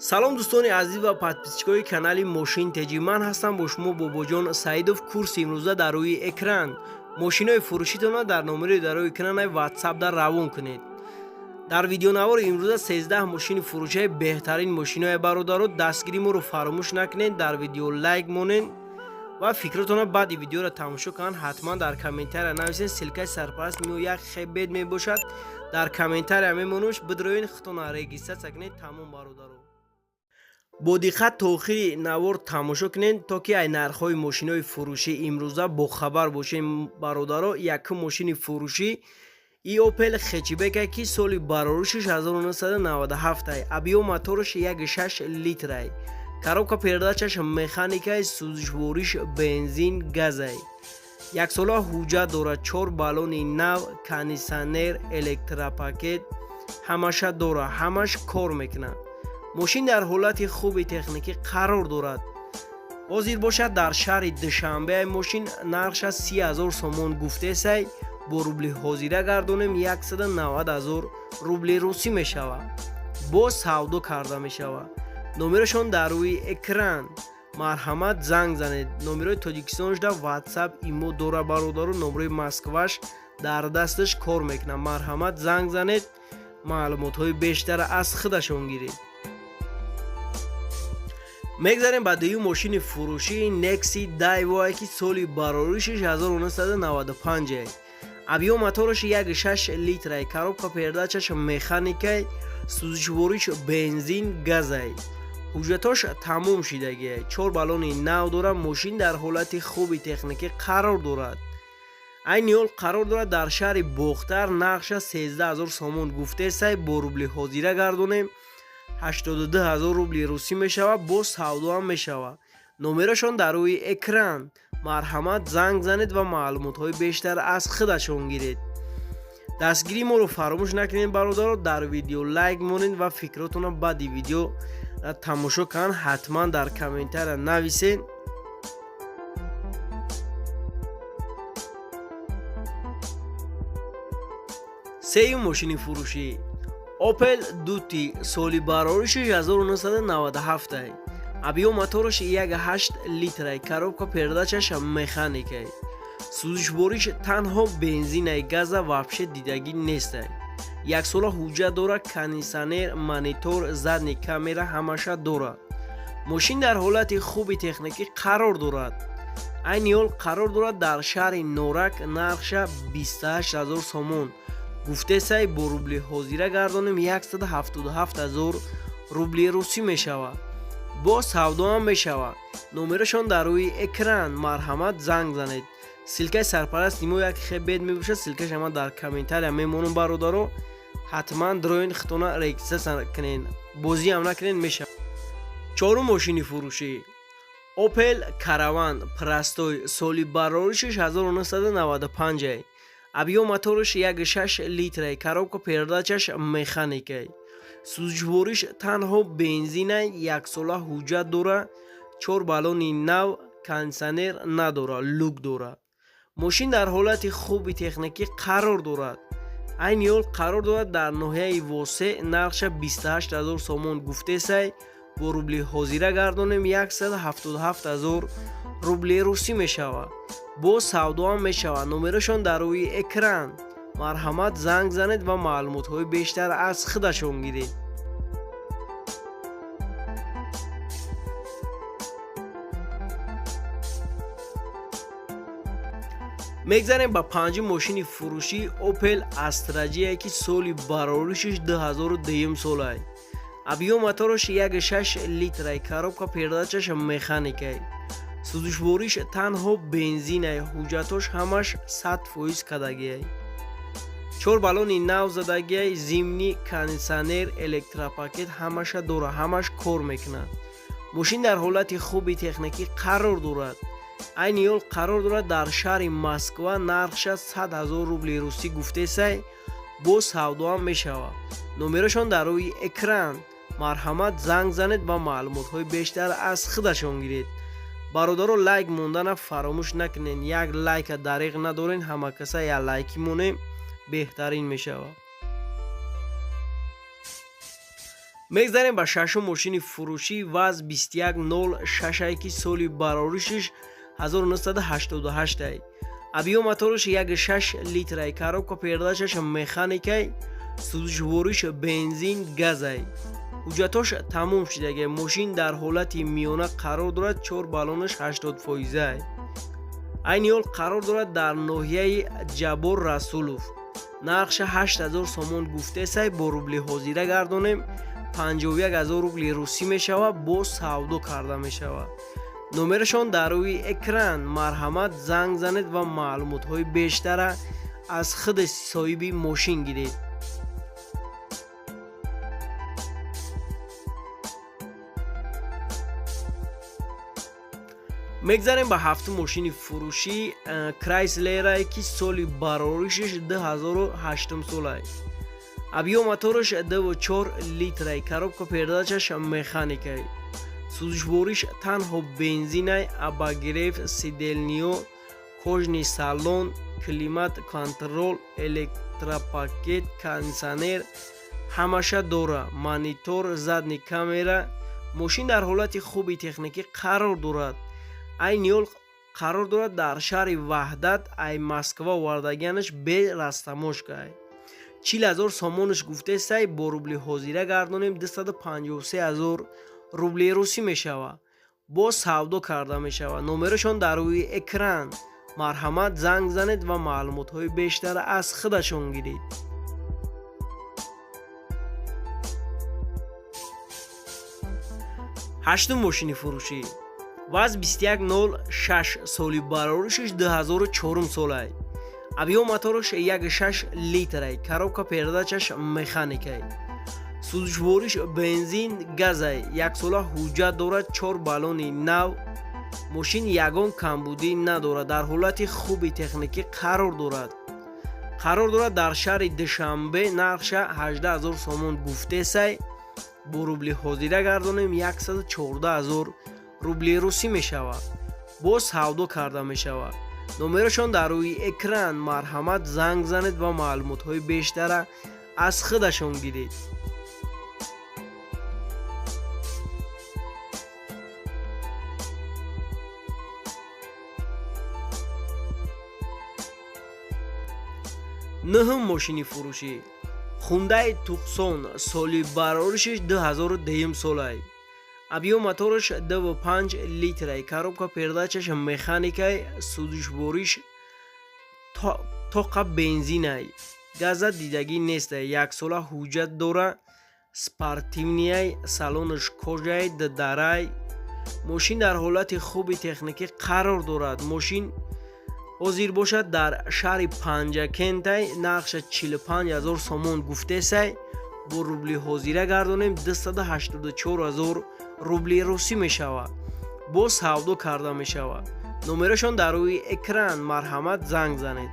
Салом, дӯстони азиз ва подписчикои канали Мошин Теҷи. Ман ҳастам бо шумо Бобоҷон Саидов. Курси имрӯза дар рӯи экран. Мошинои фурӯшитонро дар номери дар рӯи экранаи Ватсап дар равон кунед. Дар видеонавори имрӯза 13 мошини фурӯшаи, беҳтарин мошинои. Бародаро, дастгири моро фаромӯш накунед, дар видео лайк монед ва фикротонро баъди видеоро тамошо кунанд, ҳатман дар комментария нависед. Ссылкаи сарпараст миё як хебед мебошад, дар комментария мемонуш, бидроин, худтона регистрация кунед. Тамом, бародаро, бо диққат то охири навор тамошо кунед, то ки ай нархҳои мошинои фурӯшӣ имрӯза бохабар бошед. Бародаро, якум мошини фурӯшӣ и Опел Хэтчбек, ки соли барорушиш 1997, объём мотораш 1,6 литрай, коробка передачаш механикай, сӯзишвориш бензин, газай, яксола ҳуҷҷат дорад, чор баллони нав, кондитсионер, электропакет ҳамаша дорад, ҳамаш кор мекунад. Мошин дар ҳолати хуби техникӣ қарор дорад. Ҳозир бошад дар шаҳри Душанбе. Мошин нархша 30 000 сомон гуфтесай, бо рубли ҳозира гардонем, 190 000 рубли русӣ мешавад. Боз савдо карда мешавад. Номерашон дар рӯи экран, марҳамат, занг занед. Номерои Тоҷикистоншда Ватсап, Имо дора, бародару. Номерои Москваш дар дасташ кор мекунад. Марҳамат, занг занед, маълумотҳои бештара аз худашон гиред. Мегзарем ба дуюм мошини фурӯшии Некси Дайвое, ки соли бароришиш 1995, объём мотораш 1,6 литрай, коробка передачаш механикай, сӯзишвориш бензин, газай, ҳуҷҷатош тамом шидагиай, чор баллони нав дорад. Мошин дар ҳолати хуби техникӣ қарор дорад. Айни ҳол қарор дорад дар шаҳри Бохтар. Нархша 13 000 сомон гуфтесай, бо рубли ҳозира гардонем, 82 000 рубли русӣ мешавад. Боз савдоам мешавад. Номерашон дар рӯи экран, марҳамат, занг занед ва маълумотҳои бештар аз худашон гиред. Дастгирии моро фаромӯш накунед, бародаро, дар видео лайк монед ва фикротонро баъди видео тамошо кунанд, ҳатман дар комментария нависед. Сеюм мошини фурӯшӣ Опел Дути, соли барориши 1997, объём мотораш 1,8 литрай, коробка передачаш механикай, сӯзишвориш танҳо бензинай, газа вообще дидагӣ нестай, яксола ҳуҷҷат дорад, кондитсионер, монитор, задний камера ҳамаша дорад. Мошин дар ҳолати хуби техникӣ қарор дорад. Айни ҳол қарор дорад дар шаҳри Норак. Нархша 28 000 сомон гуфтесай, бо рубли ҳозира гардонем, 177 000 рубли русӣ мешавад. Боз савдоам мешавад. Номерашон дар рӯи экран, марҳамат, занг занед. Ссылкаи сарпарасти мо як хебед мебошад, ссылкаш ама дар комментария мемонам. Бародаро, ҳатман дроин, хитона регистрация кунед, бозиам накунед, мешавад. Чорум мошини фурӯшӣ Опел Караван простой, соли бароришиш 1995, объём мотораш 1,6 литрай, коробка передачаш механикай, сӯзишвориш танҳо бензинай, яксола ҳуҷҷат дора, чор баллони нав, кондитсионер надора, люк дорад. Мошин дар ҳолати хуби техникӣ қарор дорад. Айни ҳол қарор дорад дар ноҳияи Восе. Нархша 28 000 сомон гуфтесай, бо рубли ҳозира гардонем, 177 000 рубли русӣ мешавад. Боз савдоам мешавад. Номерашон дар рӯи экран, марҳамат, занг занед ва маълумотҳои бештар аз худашон гиред. Мегзарем ба панҷум мошини фурӯшӣ Опел Астра Ҷие, ки соли бароришиш 2002 солай, объём мотораш 1,6 литрай, коробка передачаш механикай, сӯзишвориш танҳо бензинай, ҳуҷҷатош ҳамаш 100% кардагиай, чор баллони нав задагиай, зимний, кондитсионер, электропакет ҳамаша дора, ҳамаш кор мекунад. Мошин дар ҳолати хуби техникӣ қарор дорад. Айни ҳол қарор дорад дар шаҳри Москва. Нархша 100 000 рубли русӣ гуфтесай, боз савдоам мешавад. Номерашон дар рӯи экран, марҳамат, занг занед ва маълумотҳои бештар аз худашон гиред. Бародаро, лайк мондана фаромӯш накунед, як лайка дариғ надорен, ҳама каса як лайкӣ монем, беҳтарин мешавад. Мегзарем ба шашум мошини фурӯшӣ, ВАЗ 2106, ки соли бароришиш 1988. Объём мотораш 1,6 литрай, коробка передачаш механикай, сӯзишвориш бензин газай. Ҳуҷҷатош тамом шудагай. Мошин дар ҳолати миёна қарор дорад, чор баллонаш 80 фоизай. Айни ҳол қарор дорад дар ноҳияи Ҷаббор Расулов. Нархша 8000 сомон гуфтесай, бо рубли ҳозира гардонем, 51 ҳазор рубли русӣ мешавад, бо савдо карда мешавад. Номерашон дар рӯи экран, марҳамат, занг занед ва маълумотҳои бештара аз худи соҳиби мошин гиред. Мегзарем ба ҳафтум мошини фурӯшӣ, Крайслерае, ки соли бароришаш 2008 солай. Объём мотораш 2,4 литрай, коробка передачаш механикай, сӯзишвориш танҳо бензинай, обогрев сиденьё, кожаный салон, климат контроль, электропакет, кондитсионер ҳамаша дора, монитор, задний камера. Мошин дар ҳолати хуби техникӣ қарор дорад. Айни ҳол қарор дорад дар шаҳри Ваҳдат, ай Москва овардагианаш, бе растаможкай. 40 000 сомонаш гуфтесай, бо рубли ҳозира гардонем, 253 ҳазор рубли русӣ мешавад, боз савдо карда мешавад. Номерашон дар рӯи экран, марҳамат, занг занед ва маълумотҳои бештар аз худашон гиред. Ҳаштум мошини фурӯшӣ, ВАЗ 2106, соли бароришаш 2004 солай. Объём мотораш 1,6 литрай, коробка передачаш механикай, сӯзишвориш бензин газай, яксола ҳуҷҷат дорад, чор баллони нав. Мошин ягон камбудӣ надорад, дар ҳолати хуби техникӣ қарор дорад. Қарор дорад дар шаҳри Душанбе. Нархша 18 000 сомон гуфтесай, бо рубли ҳозира гардонем, 114 000 рубли русӣ мешавад, боз савдо карда мешавад. Номерашон дар рӯи экран, марҳамат, занг занед ва маълумотҳои бештара аз худашон гиред. Нӯҳум мошини фурӯшӣ, Хундай Туқсон, соли бароришиш 2010 солай. Объём мотораш 2,5 литрай, коробка передачаш механикай, сӯзишвориш тоқа бензинай, газа дидагӣ нестай, яксола ҳуҷҷат дора, спортивныйай, салонаш кожай, ддарай. Мошин дар ҳолати хуби техникӣ қарор дорад. Мошин ҳозир бошад дар шаҳри Панҷакентай. Нархша 45 ҳазор сомон гуфтесай, бо рубли ҳозира гардонем, 284 ҳазор рубли русӣ мешавад, боз савдо карда мешавад. Номерашон дар рӯи экран, марҳамат, занг занед.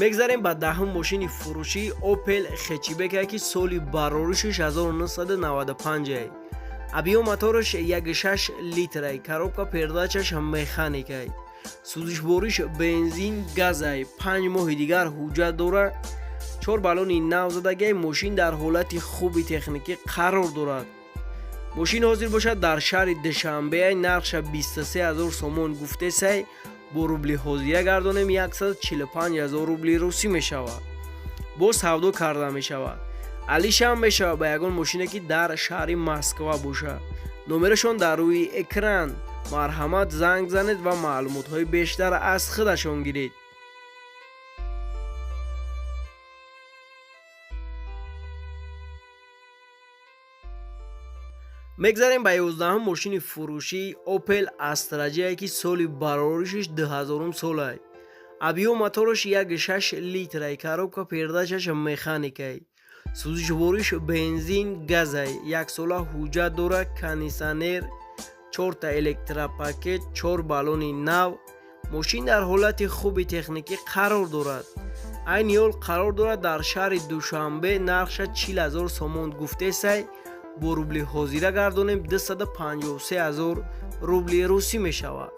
Мегзарем ба даҳум мошини фурӯшӣ, Опел Хетчбекае, ки соли бароришиш 1995. Объём мотораш 1,6 литрай, коробка передачаш механикай, сӯзишвориш бензин газай, 5 моҳи дигар ҳуҷҷат дора, чор баллони нав задагай. Мошин дар ҳолати хуби техникӣ қарор дорад. Мошин ҳозир бошад дар шаҳри Душанбеай. Нархша 23 ҳазор сомон гуфтесай, бо рубли ҳозира гардонем, 145 ҳазор рубли русӣ мешавад, боз савдо карда мешавад. Алишам мешавад ба ягон мошине, ки дар шаҳри Москва бошад. Номерашон дар рӯи экран, марҳамат, занг занед ва маълумотҳои бештар аз худашон гиред. Мегзарем ба 11-ум мошини фурӯшии, Опел Астра Ҷ, ки соли бароришиш 2000 солай. Объём мотораш 1,6 литрай, коробка передачаш механикай, сӯзишвориш бензин газай, яксола ҳуҷҷат дора, кондитсионер, чорта электропакет, чор баллони нав. Мошин дар ҳолати хуби техникӣ қарор дорад. Айни ҳол қарор дорад дар шаҳри Душанбе. Нархша 40 ҳазор сомон гуфтесай, бо рубли ҳозира гардонем, 253 ҳазор рубли русӣ мешавад,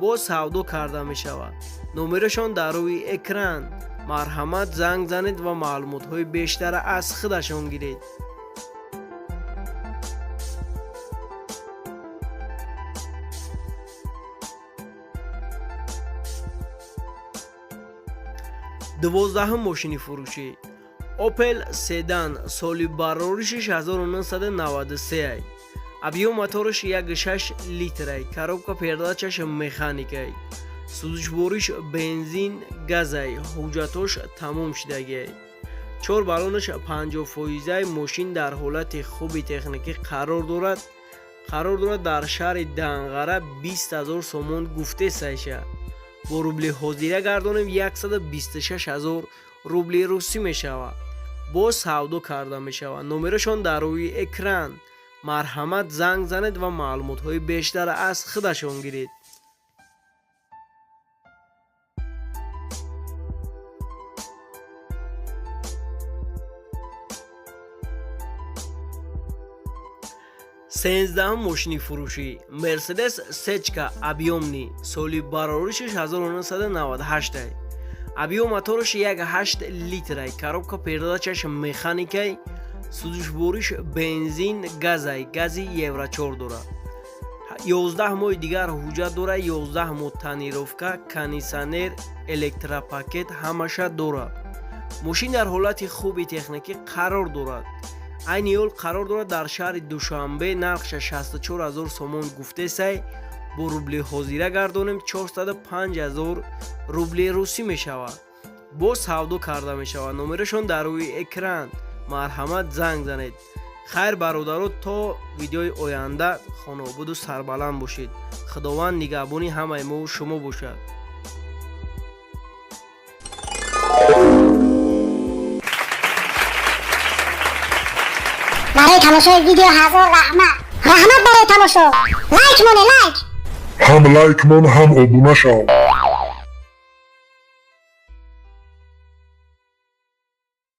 боз савдо карда мешавад. Номерашон дар рӯи экран. Марҳамат, занг занед ва маълумотҳои бештара аз худашон гиред. 12-ҳум мошини фурӯшӣ Opel Sedan, соли бароришиш 1993. Объём мотораш 1,6 литрай, коробка передачаш механикай, сӯзишвориш бензин газай, ҳуҷҷатош тамом шудагиай. Чор баллонаш 50 фоизай. Мошин дар ҳолати хуби техникӣ қарор дорад. Қарор дорад дар шаҳри Данғара. 20 000 сомон гуфтесайша. Бо рубли ҳозира гардонем, 126 ҳазор рубли русӣ мешавад. Боз савдо карда мешавад. Номерашон дар рӯи экран. Марҳамат, занг занед ва маълумотҳои бештар аз худашон гиред. 13-ҳум мошини фурӯшӣ Мерседес Сечка объёмный, соли бароришаш 1998. Объём мотораш 1,8 литрай, коробка передачаш механикай, сӯзишвориш бензин газай, гази Евро 4 дорад. 11 моҳи дигар ҳуҷҷат дорад, 11 моҳ тонировка, кондитсионер, электропакет ҳамаша дорад. Мошин дар ҳолати хуби техникӣ қарор дорад. Айни ҳол қарор дорад дар шаҳри Душанбе. Нархша 64 ҳазор сомон гуфтесай. Бо рубли ҳозира гардонем, 405 ҳазор рубли русӣ мешавад. Боз савдо карда мешавад. Номерашон дар рӯи экран. Марҳамат, занг занед. Хайр, бародаро, то видеои оянда хонаободу сарбаланд бошед. Худованд нигаҳбони ҳамаи мову шумо бошад. Барои тамошои видео ҳазор раҳмат, раҳмат барои тамошо. Лайк моне, лайк. Ҳам лайк мон, ҳам обуна шав.